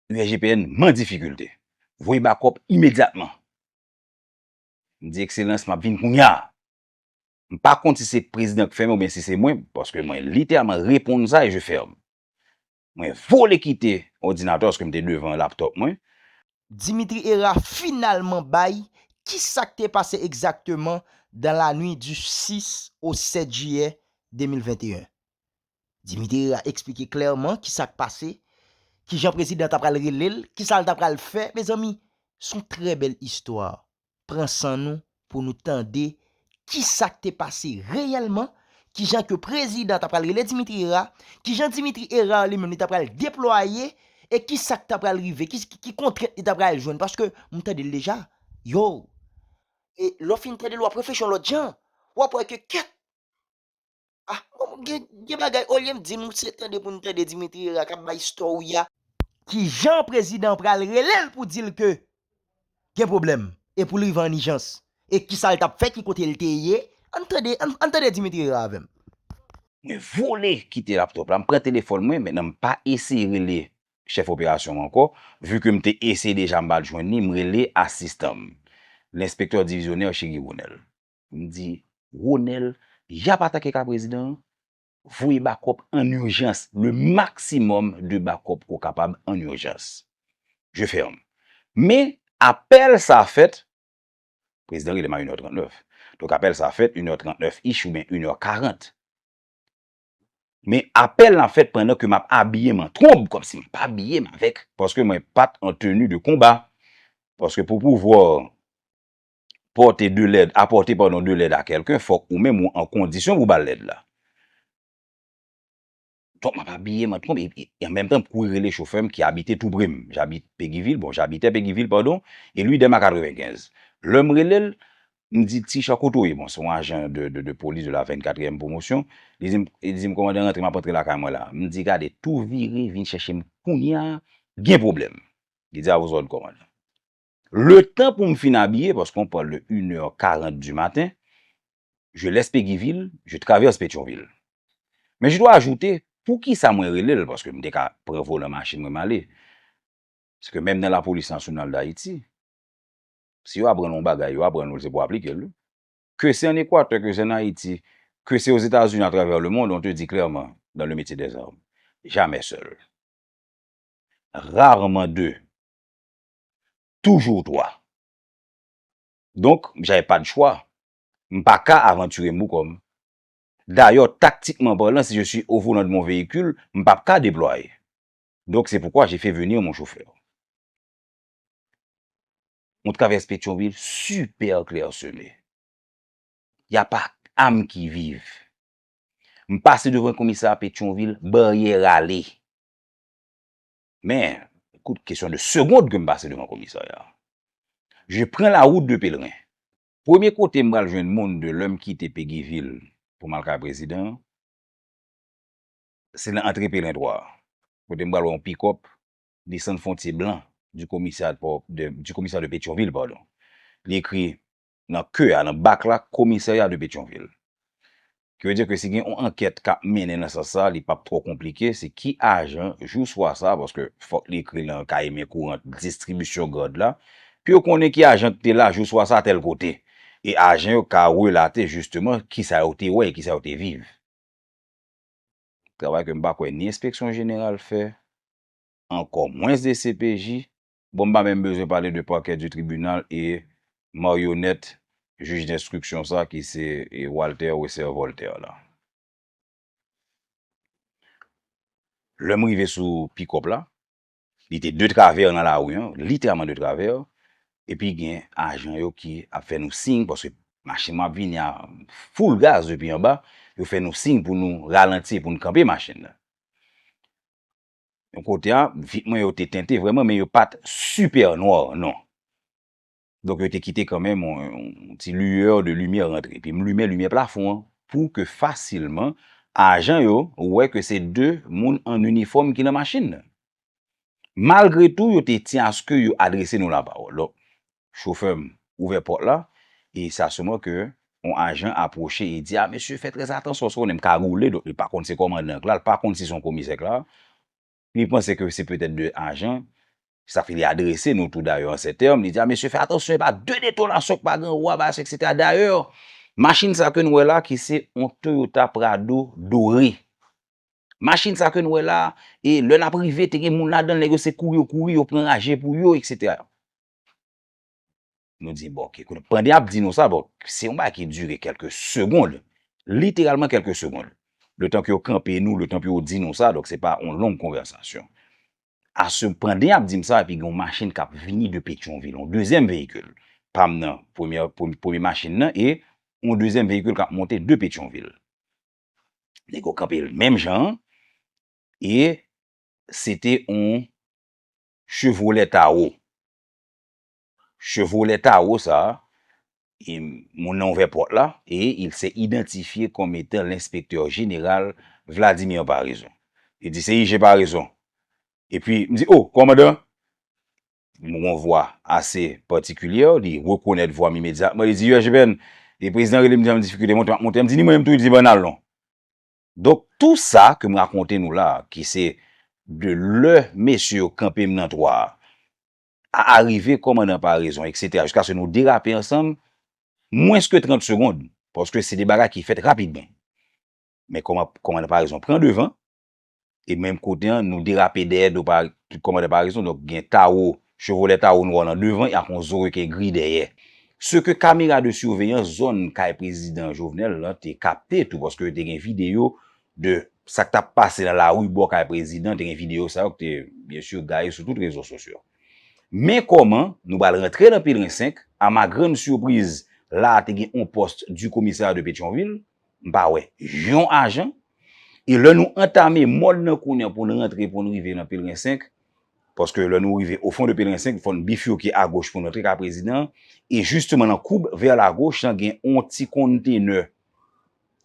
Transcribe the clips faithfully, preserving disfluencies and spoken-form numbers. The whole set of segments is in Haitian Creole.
U S G P N, m an difikilte. Voye bakòp imedyatman. M di, Ekselans, m ap vin kounye a. M pa konn si se prezidan k fè m oubyen si se mwen, paske mwen literalman reponn sa e je fèm. Mwen vole kite òdinatè paske m te devan laptòp mwen. Dimitri Herard finalman bay kisa k te pase egzakteman dans la nuit du six au sept juillet deux mille vingt et un. Dimitri Herard eksplike klèman kisa k pase, kijan prezidan ta pral rele l, kisa l ta pral fè. Mezanmi, se yon trè bèl istwa. Pran san nou pou nou tande kisa k te pase reyèlman, kijan ke prezidan ta pral rele Dimitri Herard, kijan Dimitri Herard li menm li ta pral deplwaye, e kisa k ta pral rive, ki, ki, ki kontrent li ta pral jwenn, paske m tande l deja. Yo! E lè w fin tande l, w ap reflechi yon lòt jan. W ap wè ke kèt, ah, bon, gen, gen bagay, olye m di nou se tande pou nou tande Dimitri Herard k ap bay story a. Kijan prezidan pral rele l pou di l ke gen pwoblèm e pou l rive an ijans? E kisa l t ap fè, ki kote l te ye? Ann tande, ann, ann tande Dimitri Herard avè m. Mwen vole kite laptòp la, m pran telefòn mwen, mentnan m pa eseye rele chèf operasyon an ankò, vi ke m te eseye deja m pa t jwenn li, m rele asistan m, lenspektè divizyonè Cheri Ronel. M di, Ronel, y ap atake ka prezidan an, voye bakòp an ijans, le maksimòm de bakòp ke w kapab an ijans. Je fèm. Men, apèl sa fèt, prezidan rele m a inè trannèf. Donk, apèl sa fèt inè trannèf ish oubyen inè karant. Men apèl la fèt pandan ke m ap abiye m an twonb, kòmsi m ap abiye m avèk, paske mwen pa t an teni de konba. Paske pou pouvwa pòte de lèd, apòte, padon, de lèd a kèlken, fòk ou menm ou an kondisyon pou ba l lèd la. Donk, m ap abiye m an twonb, e, e, e an menm tan, m kouri rele chofè m ki abite tou pre m. J'habite Péguy-Ville, bon, j'habitais Péguy-Ville, pardon, et lui demeure à quatre-vingt-quinze. Lè m rele l, m di, Ti Chan, kote w ye? Bon, se yon ajan de, de, de polis de la vennkatriyèm pwomosyon. Li di m, li di m, Kòmandan, rantre, m ap rantre lakay mwen la. M di, Gade, tou vire, vin chèche m kounye a, gen pwoblèm. Li di, À vos ordres, kòmandan. Letan pou m fin abiye, paske on parle de une heure quarante du matin, je laisse Péguy-Ville, je traverse Pétion-Ville. Mais je dois ajouter, poukisa mwen rele l, paske m te ka pran volan machin mwen m ale. Se ke menm nan Lapolis Nasyonal d Ayiti, si yo aprann w yon bagay, yo aprann ou l, se pou w aplike l, wi. Que c'est en Équateur, que c'est en Haïti, que c'est aux États-Unis, à travers le monde, on te dit clairement, dans le métier des armes, jamais seul. Rarement deux. Toujours trois. Donc, j'avais pas de choix. M pa ka avantire m pou kò m. D'ailleurs, tactiquement parlant, si je suis au volant de mon véhicule, m p ap ka deplwaye. Donc, c'est pourquoi j'ai fait venir mon chauffeur. On traverse Pétion-Ville super clairsemé. Y a pas âme qui vive. M pase devan komisarya Petyonvil, baryè rale. Men, kout, kesyon de segond ke m pase devan komisarya. Je prends la route de Pèlerin. Premye kote m pral jwenn moun de lè m kite Peguy-Ville pou m al kay prezidan an, se nan antre Pèlerin twa a. Kote m pral wè yon pikòp desann fontye blan du commissariat de, du commissariat de Pétion-Ville, pardon. Li ekri nan ke a, nan bak la, Commissariat de Pétion-Ville. Ki vle di ke si gen yon ankèt k ap mennen nan sans sa, li p ap twò konplike, se ki ajan, jou swa sa, paske fòk li ekri nan kaye men kourant distribisyon gad la, pou yo konnen ki ajan ki te la jou swa sa, tèl kote. E ajan yo ka relate jisteman kisa yo te wè e kisa yo te viv. Travay ke m pa kwè ni enspeksyon jeneral fè, ankò mwens D C P J. Bon, m pa menm bezwen pale de parquet du tribunal e maryonèt jij denstriksyon sa ki se, e, Walter Wesser Voltaire la. Lè m rive sou pikòp la, li te de travè nan lari an, literalman de travè, epi gen ajan yo ki ap fè nou siy, paske machin mwen ap vini a full gaz depi anba, yo fè nou siy pou nou ralanti, pou nou kanpe machin nan. Yon kote a, vit mwen yo te tente vrèman, men yo pa t super noir, non. Donk, yo te kite kanmenm yon, yon ti lueur de limyè rantre. Epi m limen limyè plafon an pou ke fasilman ajan yo wè ke se de moun an inifòm ki nan machin nan. Malgre tou, yo te tyen aske yo adrese nou lapawòl. Donk, chofè m ouvè pòt la, e sa sèlman ke yon ajan apwoche e di, "A, mesye, fè trè atansyon, paske w konnen m ka woule," donk, li pa konn se kòmandan k la, li pa konn si se yon komisè k la. Li panse ke se petèt de ajan, Sa fè li adrese nou tou dayè an sè tèm, li di, a mesye, fè atansyon, e pa de detonasyon k pa gen, wa, bagay, etsetera. Dayè, machin sa ke nou wè la, ki se yon Toyota Prado dore. Machin sa ke nou wè la, e lè n ap rive, te gen moun ladan l, nèg yo se kouri yo kouri, yo pran raje pou yo, etsetera. Nou di, bon, oke, kounye a, pandan y ap di nou sa, bon, se yon bagay ki dire kèlke segonn, literalman kèlke segonn. Letan ke yo kanpe nou, letan ke yo di nou sa, donk se pa yon long konvèsasyon. A se, pandan y ap di m sa, epi gen yon machin k ap vini de Petyonvil, yon dezyèm veyikil. Pa m nan, premye, premye, premye machin nan, e yon dezyèm veyikil k ap monte de Petyonvil. Nèg yo kanpe l menm jan an, e se te yon Chevrolet Tahoe. Chevrolet Tahoe sa, e moun nan ouvè pòt la, e il s'est identifié comme étant l'inspecteur général Vladimir Paraison. Li di, se I G Paraison. Epi, m di, o, kòmandan, m gon vwa ase patikilye, li rekonèt vwa m imedyatman, li di, U S G P N, e prezidan rele m, di an difikilte, monte, m ap monte, m di, ni mwen menm tou, li di, bann al non. Donk, tou sa ke m rakonte nou la, ki se de lè mesye yo kanpe m nan twa a, a arive kòmandan Paraison, etsetera, jiskaske nou derape ansanm, mwens ke trant segonn, paske se de bagay ki fèt rapidman. Men kòman, kòmandan Paraison pran devan, e menm kote an, nou derape dèyè do pa, kòmandan Paraison, donk gen Tahoe, Chevrolet Tahoe nwa nan devan, e ak yon Zoe ki gri dèyè. Se ke kamera de siveyans zòn kay prezidan Jovenel lan te kapte tou, paske te gen videyo de sa k t ap pase nan lari bò kay prezidan, te gen videyo sa yo ki te, byen si, gaye sou tout rezo sosyo. Men kòman nou pral rantre nan Pelren senk, a ma grann sipriz, la a te gen yon pòs du komisarya de Petyonvil, m pa wè yon ajan. E lè nou antame mòn nan kounye a pou n rantre, pou n rive nan Pelren senk, paske lè nou rive au fond de Pelren senk, fò n bifike agoch pou n rantre kay prezidan an. E jisteman nan koub vè lagoch lan, gen yon ti kontenè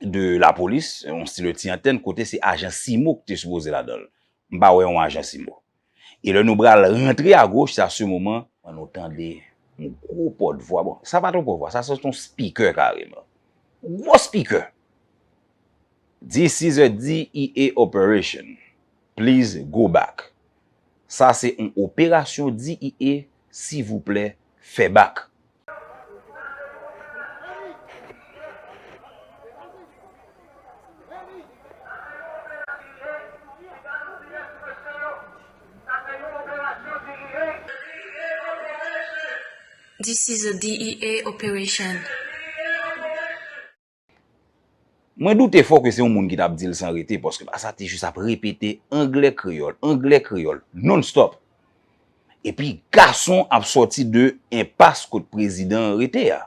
de lapolis, yon stil ti antèn, kote se ajan CIMO ki te sipoze ladan l. M pa wè yon ajan CIMO. E lè nou pral rantre agoch, se a se moman, nou tande yon gwo pòtvwa. Bon, sa pa t yon pòtvwa, sa se yon spikè kareman. Gwo spikè. This is a D E A operation. Please go back. Sa se yon operasyon D E A, silvouplè, fè bak. This is a D E A operation. Mwen doute fò ke se yon moun ki t ap di l san rete, paske pa sa te jis ap repete anglè kreyòl, anglè kreyòl, non-stop. Epi gason ap sòti de enpas kot prezidan an rete a.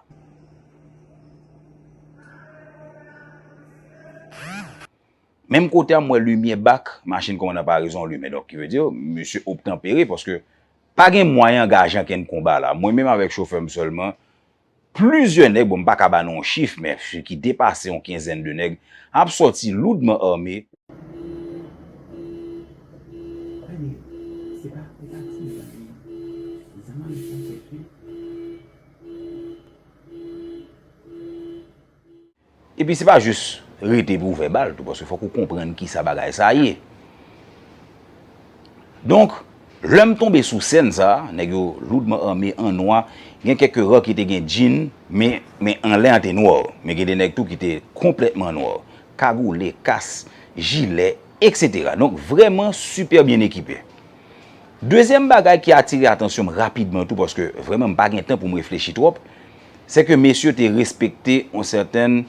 Menm kote a, m wè limyè bak machin kòmandan Paraison limen. Donk, ki vle di, misye obtanpere, paske pa gen mwayen angaje ankenn konba la. Mwen menm avèk chofè m sèlman, plizyè nèg, bon, m pa ka ba nou yon chif, men ki depase yon kenzèn de nèg, ap sòti loudman ame. Epi se pa jis rete epi ouvè bal tou, paske fòk ou konprann kisa bagay sa ye. Donk, lè m tonbe sou sèn sa, nèg yo loudman ame an nwa, gen kèk ra ki te gen djin, men, men anlè an te nwa, men gen de nèg tou ki te konplètman nwa, kagoule, kas, jilè, etsetera. Donk, vrèman sipè byen ekipe. Dezyèm bagay ki atire atansyon m rapidman tou, paske vrèman m pa gen tan pou m reflechi twòp, se ke mesye te respekte yon sètèn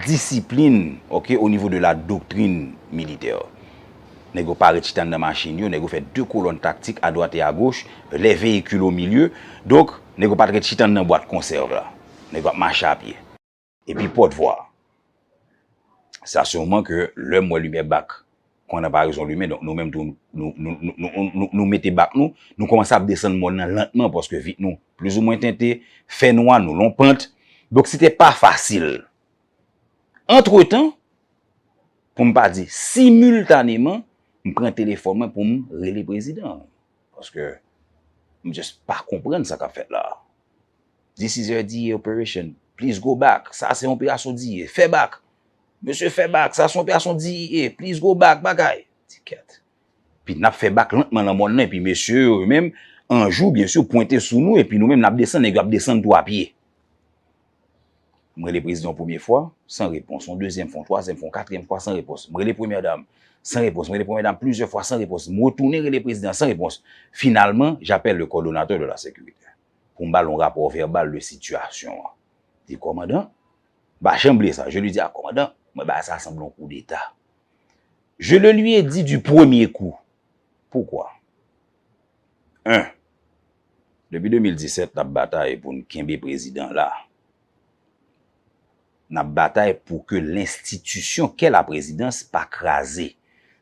disiplin, oke, o nivo de la doktrin militè. Nèg yo pa ret chita anndan machin yo, nèg yo fè de kolòn taktik adwat e agoch, les véhicules au milieu. Donk, nèg yo pa t ret chita anndan bwat konsèv la. Nèg yo ap mache a pye. Epi pòtvwa. Sa se moman ke lè m wè limyè bak kòmandan Paraison limen, donk nou menm tou, nou, nou, nou, nou, nou, nou mete bak nou, nou kòmanse ap desann mòn nan lantman, paske vit nou plizoumwen tente, fè nwa, nou lon pant. Donk, se te pa fasil. Antretan, pou m pa di similtaneman, m pran telefòn mwen pou m rele prezidan an. Paske m just pa konprann sa k ap fèt la a. This is a D E A operation. Please go back. Sa se yon operasyon D E A. Fè bak. Mesye, fè bak. Sa se yon operasyon D E A. Please go back. Bagay. Ti kèt. Epi n ap fè bak lantman nan mòn nan, epi mesye yo menm, an jou, byen si, pwente sou nou, epi nou menm n ap desann, nèg yo ap desann tou a pye. M rele prezidan yon premye fwa, san repons. Yon dezyèm fwa, yon twazyèm fwa, yon katriyèm fwa, san repons. M rele premyè dam, san repons. M rele premyè dam plizyè fwa, san repons. M retounen rele prezidan, san repons. Finalman, j'appelle le coordonnateur de la sécurité pou m ba l yon rapò vèbal de sitiyasyon an. Di, kòmandan, m pa janm bliye sa. Je lui dis, ah, kòmandan, mwen bagay sa sanble yon koudeta. Je le lui ai dit du premier coup. Poukwa? En, depi de mil disèt, n ap batay pou n kenbe prezidan la. N ap batay pou ke lenstitisyon kè la prezidans pa kraze.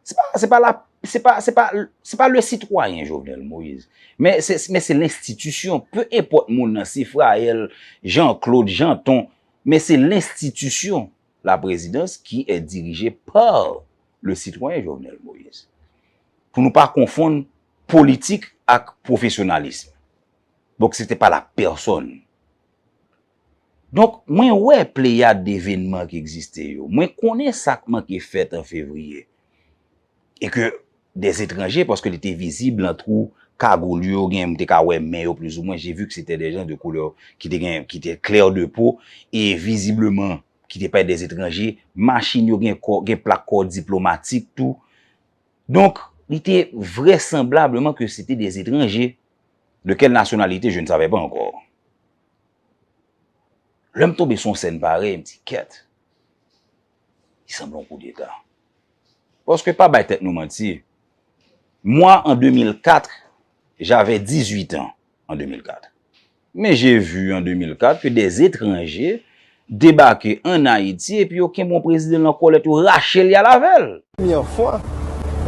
Se pa, se pa la, se pa, se pa, se pa le sitwayen Jovenel Moïse. Men se, men se lenstitisyon. Pe enpòt moun nan, Sifrayèl, Jean Claude, Jean Ton, men se lenstitisyon la présidence qui est dirigée par le citoyen Jovenel Moïse. Pou nou pa konfonn politik ak pwofesyonalism. Donk, se te pa la pèsòn. Donk, mwen wè pleyad devenman ki egziste yo. Mwen konnen sa k manke fèt an fevriye. E ke des étrangers, paske li te vizib lan twou kagoul yo, gen, m te ka wè men yo plizoumwen, j'ai vu que c'était des gens de couleur ki te gen, ki te clair de peau, e vizibleman, ki te parèt des étrangers, machin yo gen kò, gen plak kò diplomatik tou. Donk, li te vraisemblablement que c'était des étrangers. De quelle nationalité, je ne savais pas encore. Lè m tonbe sou yon sèn parèy, m di, kèt, li sanble yon koudeta. Paske pa bay tèt nou manti, moi, en deux mille quatre, j'avais dix-huit ans en deux mille quatre. Mais j'ai vu en deux mille quatre que des étrangers débarquaient en Haïti epi yo kenbe yon prezidan nan kòlèt, yo rache l, y al avè l. Première fois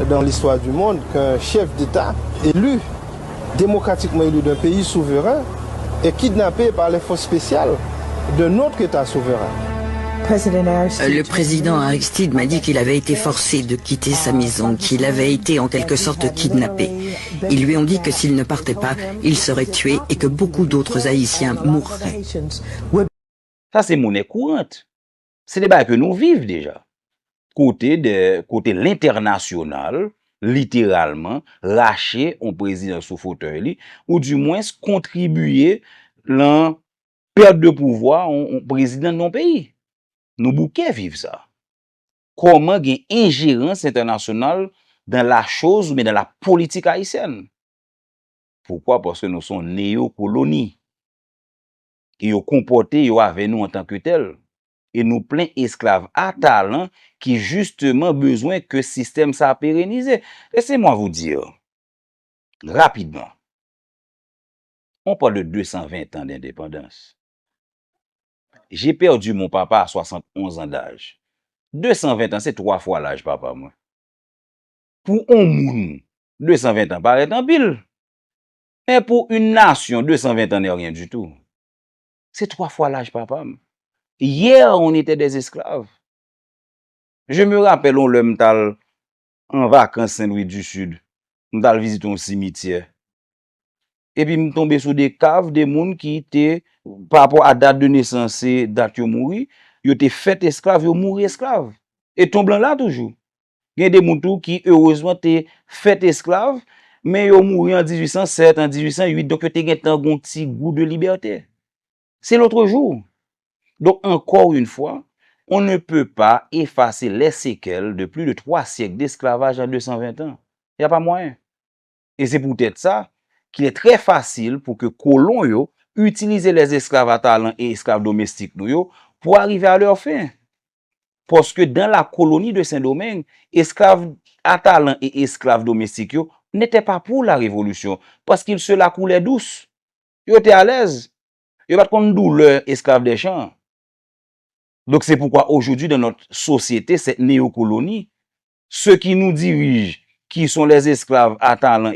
dans l'histoire du monde qu'un chef d'État élu, démocratiquement élu d'un pays souverain, est kidnappé par les forces spéciales d'un autre État souverain. Le président Aristide m'a dit qu'il avait été forcé de quitter sa maison, qu'il avait été en quelque sorte kidnappé. Ils lui ont dit que s'il ne partait pas, il serait tué et que beaucoup d'autres Haïtiens mourraient. Sa se monè kourant. Se de bagay ke nou viv deja. Kote de, kote lentènasyonal, literalman, rache yon prezidan sou fotèy li, ou dimwens kontribiye lan pèt de pouvwa yon, yon prezidan nan yon peyi. Nou bouke viv sa. Kòman gen enjerans entènasyonal dans la chose oubyen dans la politique haïtienne? Poukwa? Paske nou se yon neyokoloni. E yo konpòte yo avè nou antanke tèl. E nou plen esklav a talan ki jisteman bezwen ke sistèm sa a perenize. Laissez-moi vous dire, rapidement, on parle de deux cent vingt ans d'indépendance. J'ai perdu mon papa à soixante-onze ans d'âge. De san ven tan, se twa fwa laj papa mwen. Pou yon moun, de san ven tan parèt anpil. Men pou yon nasyon, de san ven tan n'est rien du tout. Se twa fwa laj papa m. Hier, on était des esclaves. Je me rappelle, on lè m t al an vakans Sen Lwi di Sid, m t al vizite yon simityè. Epi m tonbe sou de kav de moun ki te, pa rapò a dat de nesans, se dat yo mouri, yo te fèt esklav, yo mouri esklav. E tonb lan la toujou. Gen de moun tou ki, erezman, te fèt esklav, men yo mouri an dizuit san sèt, an dizuit san uit, donk yo te gentan gen yon ti gou de libète. C'est l'autre jour. Donc, encore une fois, on ne peut pas effacer les séquelles de plus de trois siècles d'esclavage en deux cent vingt ans. Il n'y a pas moyen. Et c'est peut-être ça qu'il est très facile pour que colons yo utiliser les esclaves à talent et esclaves domestiques nou yo pour arriver à leur fin. Parce que dans la colonie de Saint-Domingue, esclaves à talent et esclaves domestiques yo n'étaient pas pour la révolution, parce qu'ils se la coulaient douce. Yo te alèz. Yo pa t konn doulè esclaves des champs. Donc c'est pourquoi aujourd'hui dans notre société, cette néocolonie, ceux qui nous dirigent, qui sont les esclaves à talent